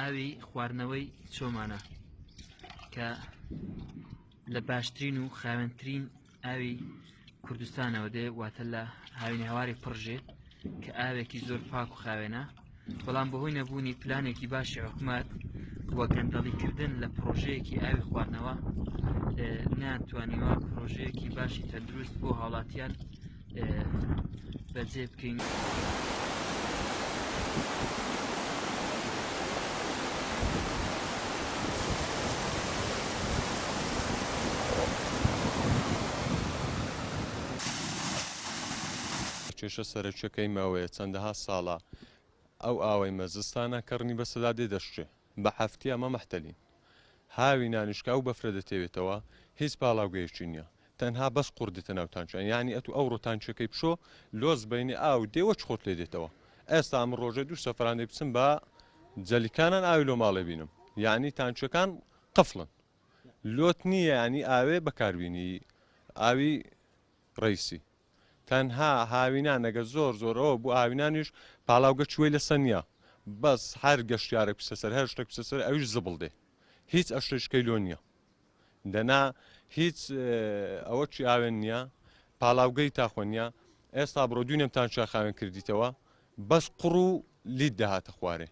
ئاوی خواردنەوەی چۆمانە کە لە باشترین و خاوێنترین ئاوی کوردستانەوە دێ واتە لە هاوینە هەواری پڕژێ کە ئاوێکی زۆر پاک و خاوێنە بەڵام بەهۆی نەبوونی پلانێکی باشی حکومەت و گەندەڵیکردن لە پرۆژەیەکی ئاوی خواردنەوە نەیانتوانیوە پرۆژەیەکی باشی تەندروست بۆ هاوڵاتیان بەجێ بکەین. کێشە سەرەکیەکەی ماوەیە چەندەها ساڵە ئەو ئاوەی مە زستانە کەڕنی بەسەدا دێ دەشکێ بە هەفتیە ئەمە مەحتەلین هاوینانیش کە ئەو بەفرە دەتێوێتەوە هیچ پاڵاوگەیەکی نیە تەنها بەس قوڕ دێتە ناو تانکیان یانی ئەتوو ئەوڕۆ تانکیەکەی بشۆ لۆ سبەینێ ئاو دێ وەچ خۆت لێ دێتەوە ئێستا ئەمن ڕۆژێ دوو سەفەران دێ بچم بە جەلیکانان ئاوی لۆ ماڵێ بینم یانی تانکیەکان قفڵن لۆت نییە ینی ئاوێ بەکاربینی ئاوی ڕیسی تەنها هاوینان ئەگەر زۆر زۆر ئەوە بوو هاوینانیش پاڵاوگە چوەی لەسە نییە بەس هەر گەشتیارێک بچە سەر هەر شتێک بچە سەر ئەویش زبڵ دێ هیچ ئەشتێکەی لۆ نییە دەنا هیچ ئەوە چی ئاوێن نییە پاڵاوگەی تاخۆ نییە ئێستا بڕۆ دوینێم تانچیا خاوێن کردیتەوە بەس قوڕ و لیت دەهاتە خوارێ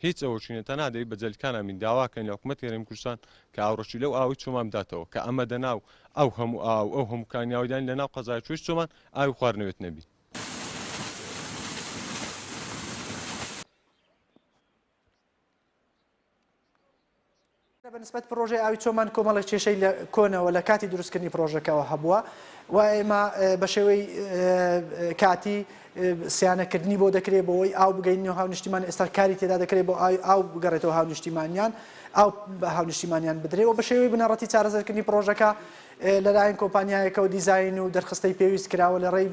هیچ ئەوە چینە تەنها دەی بە جەلکان ئەمین داواکەین لە حکومەتی هەرێمی کوردستان کە ئاوڕەشی لەو ئاوەی چۆمان بداتەوە کە ئەمە دەناو ئەو هەموو ئاو ئەو هەموو کانیاوەی داین لەناو قەزای چۆی چۆمان ئاوی خواردنەوێت نەبی. بە نسبەت پڕۆژەی ئاوی چۆمان کۆمەڵێک کێشەی لە کۆنەوە لە کاتی دروستکردنی پڕۆژەکەوە هەبووە و ئێمە بە شێوەی کاتی سیانەکردنی بۆ دەکرێت بۆ ئەوەی ئاو بگەینەوە هاونیشتیمان ئێستا کاری تێدا دەکرێت بۆ ئاوی ئاو بگەڕێتەوە هاونیشتیمانیان ئاو بە هاونیشتیمانیان بدرێ و بە شێوەی بنەڕەتی چارەسەرکردنی پڕۆژەکە لەلایەن کۆمپانیایەکەوە دیزاین و دەرخستەی پێویست کراوە لە ڕێی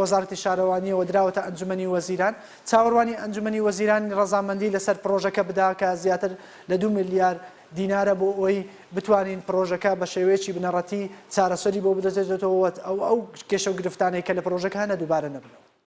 وەزارەتی شارەوانییەوە دراوەتە ئەنجومەنی وەزیران چاوەڕوانی ئەنجومەنی وەزیران ڕەزامەندی لەسەر پڕۆژەکە بدا کە زیاتر لە دوو ملیار دینارە بۆ ئەوەی بتوانین پڕۆژەکە بە شێوەیەکی بنەڕەتی چارەسەری بۆ بدۆزێتەوە و ئەو کێشە و گرفتانەی کە لە پڕۆژەکە هەنە دووبارە نەبنەوە.